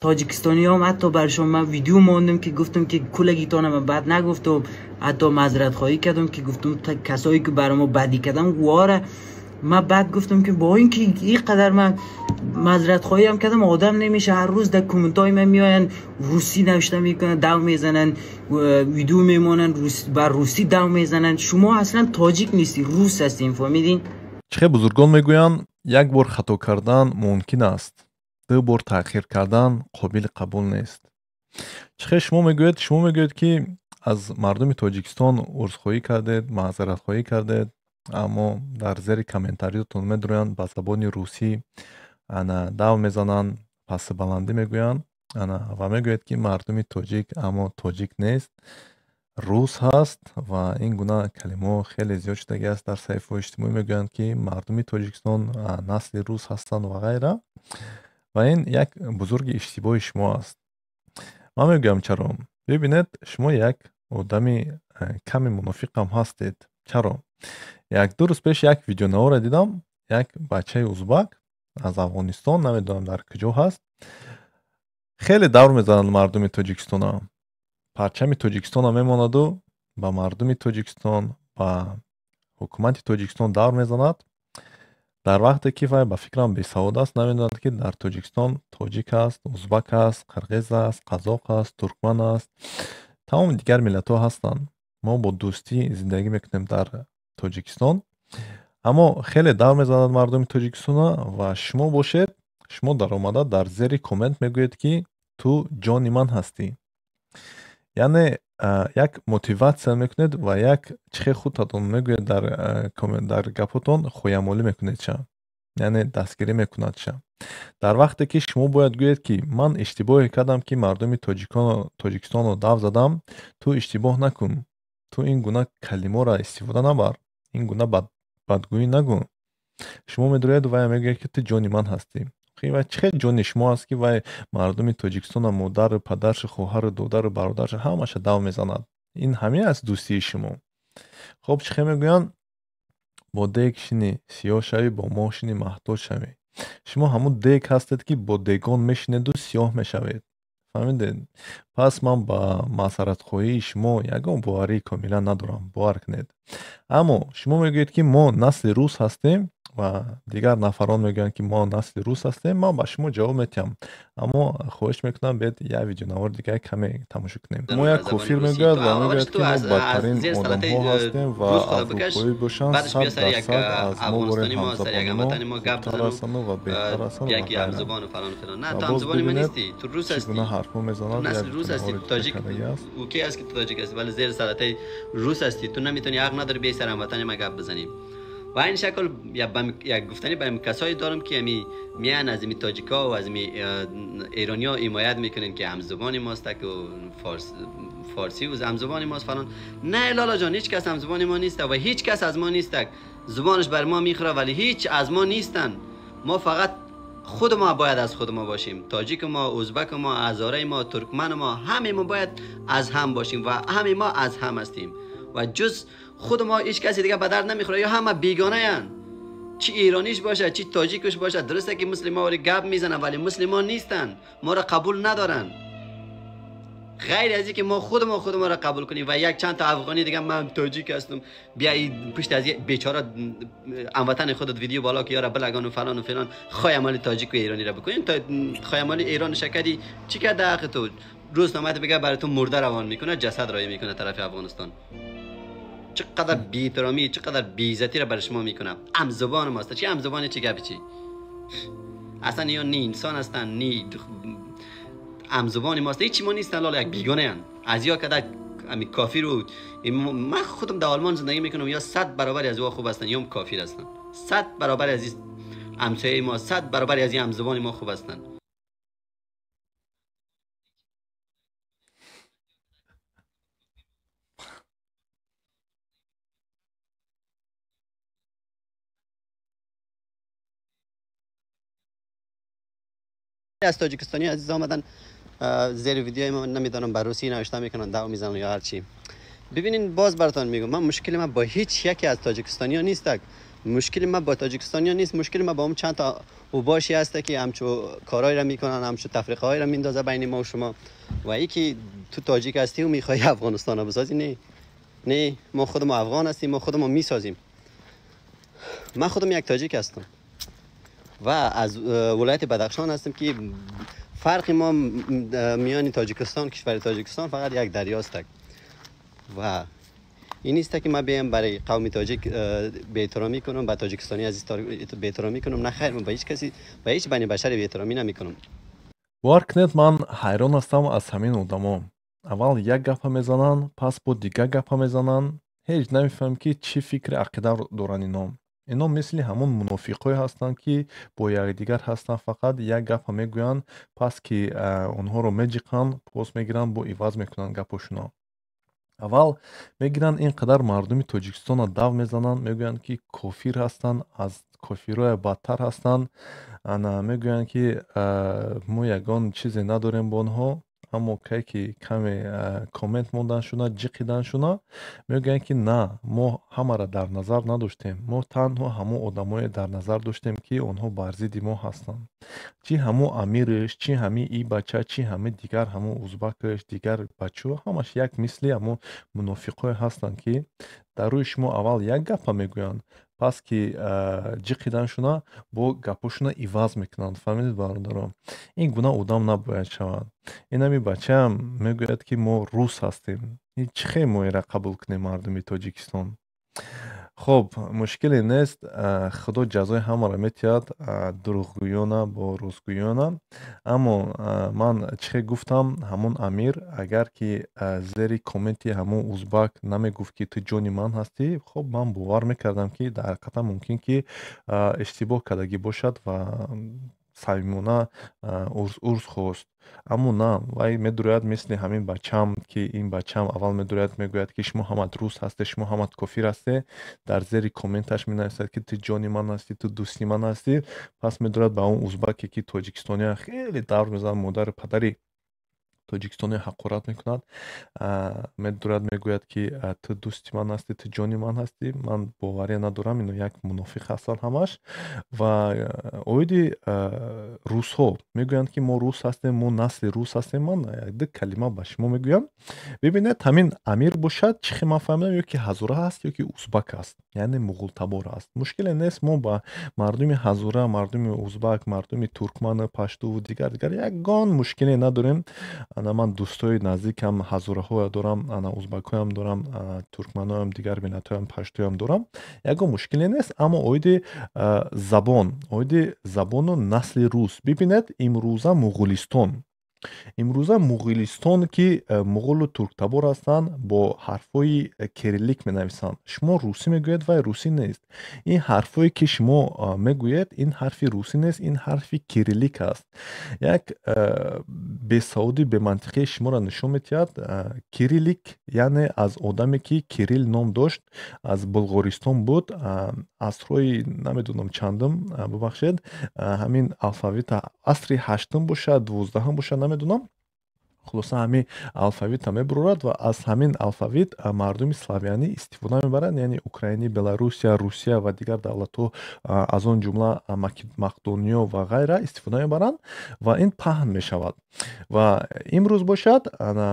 Тоҷикистониҳом ҳатто баршон ман видео мондам, ки гуфтам, ки кулагитона ман бад нагуфтам, ҳатто маъзаратхоҳӣ кардам, ки гуфтам касое ки баро мо бадӣ кардам, вора ман бад гуфтам, ки бо ин ки ин қадар ман маъзаратхоҳиам кардам, одам намеша. Ҳар рӯз дар комментҳои ман меоянд, русӣ навишта мекунанд, дав мезананд, видео мемонанд, бар русӣ дав мезананд. Шумо аслан тоҷик нестӣ, рус ҳастем, фаҳмидин? Чӣ хел бузургон мегӯянд, як бор хато кардан мумкин аст, ду бор таъхир кардан қобили қабул нест. Чӣ хел шумо мегӯед? Шумо мегӯед, ки аз мардуми Тоҷикистон узрхоҳӣ кардед, маъзаратхоҳӣ кардед, аммо дар зери комментариётон медурӯянд, ба забони русӣ ана дав мезананд, пасибаландӣ мегӯянд, ана ва мегӯяд, ки мардуми тоҷик аммо тоҷик нест, рус ҳаст, ва ин гуна калимаҳо хеле зиёд шудагӣ аст дар саҳифаҳои иҷтимоӣ. Мегӯянд, ки мардуми Тоҷикистон насли рус ҳастанд ва ғайра. Ва ин як бузурги иштибоҳи шумо аст. Ман мегӯям чаро. Бибинед, шумо як одами ками мунофиқам ҳастед. Чаро? Як ду рӯз пеш як видеонаворе дидам, як бачаи узбак аз Афғонистон, намедонам дар куҷо ҳаст, хеле давр мезананд мардуми Тоҷикистона, парчами Тоҷикистона мемонаду ба мардуми Тоҷикистон, ба ҳукумати Тоҷикистон давр мезанад, дар вақте ки вай, ба фикрам, бесавод аст, намедонад, ки дар Тоҷикистон тоҷик аст, узбак аст, қирғиз аст, қазоқ аст, туркман аст, тамоми дигар миллатҳо ҳастанд. Мо бо дӯстӣ зиндагӣ мекунем дар Тоҷикистон, аммо хеле давр мезанад мардуми Тоҷикистона, ва шумо бошед, шумо даромада дар зери коммент мегӯед, ки ту ҷони ман ҳастӣ. Яъне як мотиватсия мекунед ва як чӣ хел худатон мегӯед, дар гапотон хоямолӣ мекунед ша, яъне дастгирӣ мекунад ша, дар вақте ки шумо бояд гӯед, ки ман иштибоҳе кардам, ки мардуми Тоҷикистонро дав задам. Ту иштибоҳ накун, ту ин гуна калимаро истифода набар, ин гуна бадгӯӣ нагӯ. Шумо медуред ва мегӯед, ки ту ҷони ман ҳастӣ. Вай чӣ хел ҷони шумо аст, ки вай мардуми Тоҷикистона, модару падаршу, хоҳару додару бародаршу ҳамаша дав мезанад? Ин ҳамин аст дӯстии шумо? Хоб, чӣ хел мегӯянд, бо дег шинӣ сиёҳ шавӣ, бо моҳ шинӣ маҳтоҷ шавӣ. Шумо ҳамун дег ҳастед, ки бо дегон мешинеду сиёҳ мешавед, фаҳмидед? Пас ман ба маъзаратхоҳии шумо ягон боварии комила надорам, бовар кунед. Аммо шумо мегӯед, ки мо насли рус ҳастем, ва дигар нафарон мегӯянд, ки мо насли рус ҳастем. Ман ба шумо ҷавоб медиҳам, аммо хоҳиш мекунам, биед як видеонавори дигар каме тамошо кунем. Мо як кофир мегӯяд ва мегӯяд, ки мо бадтарин одамҳо ҳастем ва аврупоӣ бошанд, 100% аз мо борем ҳамзабони мо хубтар ҳастанду ва беҳтар ҳастанд ва ғайра. Ва боз бибинед, чӣ гуна ҳарфҳо мезанад. Як видеонавори тоҷик кардагӣ аст. Окей аст, ки ту тоҷик ҳастӣ, вале зери салатаи рус ҳастӣ. Ту наметавонӣ, ҳақ надорӣ бе сар ҳамватани ма гап бизанӣ. Ва ин шакл як гуфтанӣ ба касое дорам, ки ами меян аз ими тоҷика ва аз ими эрониё ҳимоят мекунен, ки ҳамзабони мост, ки форсӣ ҳамзабони мост, фалон. Не, لالا جان، هیچ کس همزبان ما نیست و هیچ کس از ما نیست. زبانش بر ما میخوره، ولی هیچ از ما نیستن. ما فقط خود ما باید از خود ما باشیم. تاجیک ما، ازبک ما، هزاره ما، ترکمن ما، همه ما باید از هم باشیم و همه ما از هم هستیم و جز خود ما هیچ کسی دیگه به درد نمیخوره یا همه بیگانه هن. چی ایرانیش باشه، چی تاجیکش باشه. درسته که مسلمان ولی گپ میزنن، ولی مسلمان نیستن، ما را قبول ندارن. غیر از اینکه ما خود ما خود ما را قبول کنیم و یک چند تا افغانی دیگه، من تاجیک هستم، بیا پشت از بیچاره هموطن خودت ویدیو بالا که یارا بلگان و فلان و فلان، خایمالی تاجیک و ایرانی را بکنین. تا خایمالی ایران شکدی چی کرده حق تو؟ روز نامت بگه برای تو مرده روان میکنه، جسد رای میکنه طرف افغانستان. چقدر بی‌احترامی، چقدر بی‌عزتی را بر شما میکنم. هم زبان ماست، چی هم زبان، چی گپی چی؟ اصلا یا نی انسان هستن، نی هم زبان ماست، هیچ ما نیستن لالا، یک بیگانه هن. از یا کده امی کافر رو من خودم در آلمان زندگی میکنم، یا 100 برابر از او خوب هستن یا هم کافر هستن. 100 برابر از همسایه ما، 100 برابر از هم زبان ما خوب هستن. از تاجیکستانی عزیز آمدن زیر ویدیوی ما، نمیدانم بر روسی نوشته میکنن، دعوا میزنن یا هر چی. ببینین، باز براتون میگم، من مشکل من با هیچ یکی از تاجیکستانی ها نیست. مشکل ما با تاجیکستانیا نیست، مشکل ما با اون چند تا اوباشی هست که همچو کارایی را میکنن، همچو تفریقه هایی را میندازه بین ما و شما. و یکی تو تاجیک هستی و میخوای افغانستان رو بسازی، نه نه، ما خودمون افغان هستیم، ما خودمون میسازیم. من خودم یک تاجیک هستم و از ولایت بدخشان هستم که فرق ما میان تاجیکستان، کشور تاجیکستان فقط یک دریاست و این نیست که من بیام برای قوم تاجیک بی احترامی کنم، به تاجیکستانی عزیز بی احترامی کنم. نه خیر، من به هیچ کسی، به هیچ بنی بشری بی احترامی نمی کنم. Бовар кунед, ман ҳайрон ҳастам аз ҳамин одамо. Аввал як гапа мезананд, пас бо дигар гапа мезананд. Ҳеҷ намефаҳмем, ки чӣ фикри ақида доранд ино. Ино мисли ҳамон мунофиқҳое ҳастанд, ки бо якдигар ҳастанд, фақат як гапа мегӯянд, пас ки онҳоро меҷиқанд, поз мегиранд, бо иваз мекунанд гапошуно. Аввал мегиранд, ин қадар мардуми Тоҷикистонро дав мезананд, мегӯянд, ки кофир ҳастанд, аз кофирое бадтар ҳастанд. Ана мегӯянд, ки мо ягон чизе надорем бо онҳо. Аммо кай ки каме коммент мондан шуна, ҷиқидан шуна, мегӯянд, ки на, мо ҳамаро дар назар надоштем, мо танҳо ҳамон одамое дар назар доштем, ки онҳо бар зидди мо ҳастанд. Чӣ ҳамун амирш, чӣ ҳами и бача, чӣ ҳами дигар, ҳамун узбакаш, дигар бачаҳо, ҳамаш як мисли ҳамун мунофиқҳое ҳастанд, ки дар рӯи шумо аввал як гапа мегӯянд, пас ки ҷиқидан шуна, бо гапошуна иваз мекунанд. Фаҳмидед, бародаро? Ин гуна одам набояд шавад. Инами бачаам мегӯяд, ки мо рус ҳастем. Чӣ хел мо инра қабул кунем, мардуми Тоҷикистон? Хуб, мушкиле нест, Худо ҷазои ҳамаро метиҳад, дурӯғгӯёна бо ростгӯёна. Аммо ман чӣ хел гуфтам, ҳамон амир агар ки зери комменти ҳамон узбак намегуфт, ки ту ҷони ман ҳастӣ, хуб, ман бовар мекардам, ки дар ҳақиқатан мумкин ки иштибоҳ кардагӣ бошад ва самимона узр хост. Аммо на, вай медурӯяд, мисли ҳамин бачаам, ки ин бачаам аввал медурӯяд, мегӯяд, ки шумо ҳамат рус ҳасте, шумо ҳамат кофир ҳасте, дар зери комменташ менависад, ки ту ҷони ман ҳастӣ, ту дӯсти ман ҳастӣ. Пас медурад ба он узбаке, ки тоҷикистония хеле давр мезанад, модару падари тоҷикистониро ҳақорат мекунад, медурад, мегӯяд, ки ту дӯсти ман ҳастӣ, ту ҷони ман ҳастӣ. Ман боварӣ надорам, ино як мунофиқ ҳастанд ҳамаш. Ва оиди русҳо мегӯянд, ки мо рус ҳастем, мо насли рус ҳастем. Ман ду калима ба шумо мегӯям. Бибинед, ҳамин амир бошад, чӣ хел ман фаҳмидам, ё ки ҳазора аст, ё ки узбак аст, яъне муғултабор аст. Мушкиле нест, мо ба мардуми ҳазора, мардуми узбак, мардуми туркману паштуву дигар дигар ягон мушкиле надорем. Ана ман дӯстои наздикам ҳазораҳоя дорам, ана узбакҳоям дорам, туркманоям, дигар миллатҳоям, паштуям дорам, ягон мушкиле нест. Аммо оиди забон, оиди забону насли рус, бибинед, имрӯза Муғулистон, имрӯза Муғулистон, ки муғулу турктабор ҳастанд, бо ҳарфҳои кириллик менависанд. Шумо русӣ мегӯед, вай русӣ нест. Ин ҳарфҳое, ки шумо мегӯед, ин ҳарфи русӣ нест, ин ҳарфи кириллик аст. Як бесаводи, бемантиқии шуморо нишон медиҳад. Кириллик, яъне аз одаме, ки Кирилл ном дошт, аз Булғористон буд, асрҳои намедонам чандум, бубахшед, ҳамин алфавита асри ҳаштум бошад, 12-ҳам бошад, намедонам, хулоса, ҳамин алфавита мебурорад ва аз ҳамин алфавит мардуми славянӣ истифода мебаранд, яъне Украина, Беларусия, Русия ва дигар давлатҳо, аз он ҷумла Мақдониё ва ғайра, истифода мебаранд ва ин паҳн мешавад. Ва имрӯз бошад,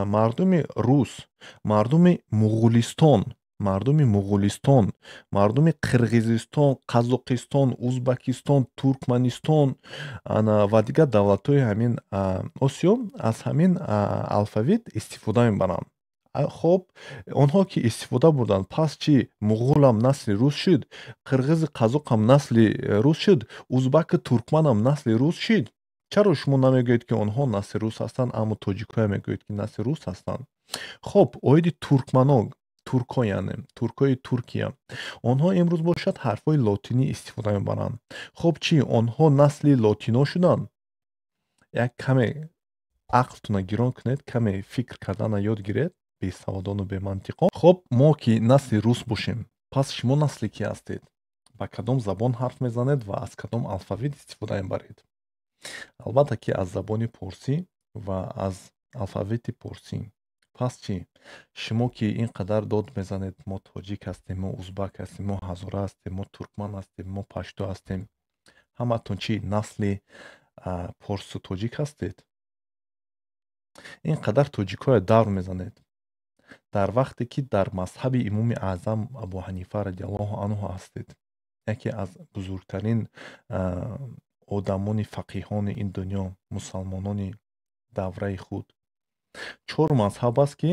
мардуми рус, мардуми Муғулистон, мардуми Муғулистон, мардуми Қирғизистон, Қазоқистон, Узбакистон, Туркманистон ва дигар давлатҳои ҳамин Осиё аз ҳамин алфавит истифода мебаранд. Хоб, онҳо ки истифода бурданд, пас чӣ, муғулам насли рус шуд, қирғизи қазоқам насли рус шуд, узбаку туркманам насли рус шуд? Чаро шумо намегӯед, ки онҳо насли рус ҳастанд, аммо тоҷикҳое мегӯед, ки насли рус ҳастанд? Хоб, оиди туркмано, туркҳо, яъне туркҳои Туркия, онҳо имрӯз бошад ҳарфҳои лотинӣ истифода мебаранд. Хоб, чӣ, онҳо насли лотино шуданд? Як каме ақлтона гирон кунед, каме фикр кардана ёд гиред, бесаводону бемантиқон. Хоб, мо ки насли рус бошем, пас шумо насли кӣ ҳастед? Ба кадом забон ҳарф мезанед ва аз кадом алфавит истифода мебаред? Албатта, ки аз забони порсӣ ва аз алфавити порсӣ. Пас чӣ? Шумо ки ин қадар дод мезанед, мо тоҷик ҳастем, мо узбак ҳастем, мо ҳазора ҳастем, мо туркман ҳастем, мо пашто ҳастем, ҳаматон чӣ, насли порсу тоҷик ҳастед? Ин қадар тоҷикҳоя давр мезанед, дар вақте ки дар мазҳаби Имоми Аъзам Абу Ҳанифа радиаллоҳу анҳу ҳастед, яке аз бузургтарин одамони фақиҳони ин дунё, мусалмонони давраи худ. Чор мазҳаб аст, ки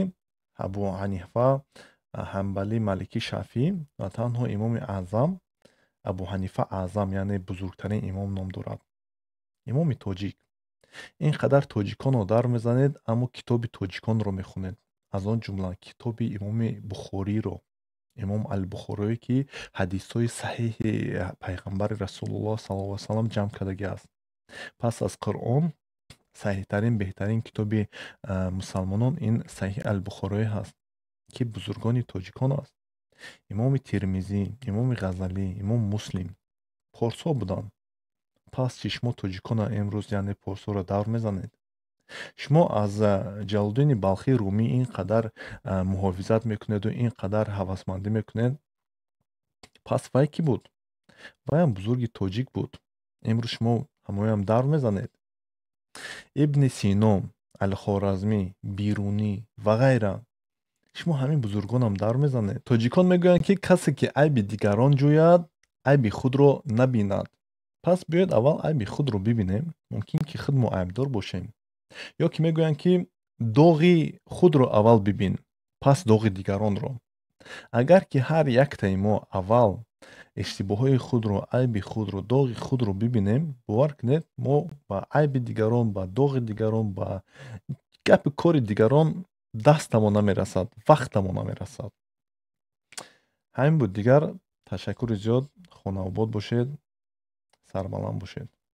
Абу Ҳанифа, Ҳанбалӣ, Маликӣ, Шафиӣ, ва танҳо Имоми Аъзам Абу Ҳанифа Аъзам, яъне бузургтарин имом ном дорад, имоми тоҷик. Ин қадар тоҷиконро дар мезанед, аммо китоби тоҷиконро мехонед, аз он ҷумла китоби Имоми Бухориро, Имом Албухорие, ки ҳадисҳои саҳиҳи пайғамбари Расулуллоҳ саллаллоҳу алайҳи васаллам ҷамъ кардагӣ аст. Пас аз Қуръон саҳиҳтарин, беҳтарин китоби мусалмонон ин Саҳиҳ Албухорие ҳаст, ки бузургони тоҷикон аст. Имоми Термизӣ, Имоми Ғазалӣ, Имом Муслим порсҳо буданд. Пас чӣ, шумо тоҷикона имрӯз, яъне порсҳоро давр мезанед? Шумо аз Ҷалолуддини Балхии Румӣ ин қадар муҳофизат мекунеду ин қадар ҳавасмандӣ мекунед. Пас вай кӣ буд? Вайам бузурги тоҷик буд. Имрӯз шумо ҳамоям давр мезанед. Ибни Сино, Алхоразмӣ, Берунӣ ва ғайра, шумо ҳамин бузургонам давр мезанед. Тоҷикон мегӯянд, ки касе ки айби дигарон ҷӯяд, айби худро набинад. Пас биёед, аввал айби худро бибинем, мумкин ки худ мо айбдор бошем. Ё ки мегӯянд, ки доғи худро аввал бибин, пас доғи дигаронро. Агар ки ҳар яктаи мо аввал иштибоҳҳои худро, айби худро, доғи худро бибинем, бовар кунед, мо ба айби дигарон, ба доғи дигарон, ба гапи кори дигарон дастамон намерасад, вақтамон намерасад. Ҳамин буд дигар. Ташаккури зиёд, хонаобод бошед, сарбаланд бошед.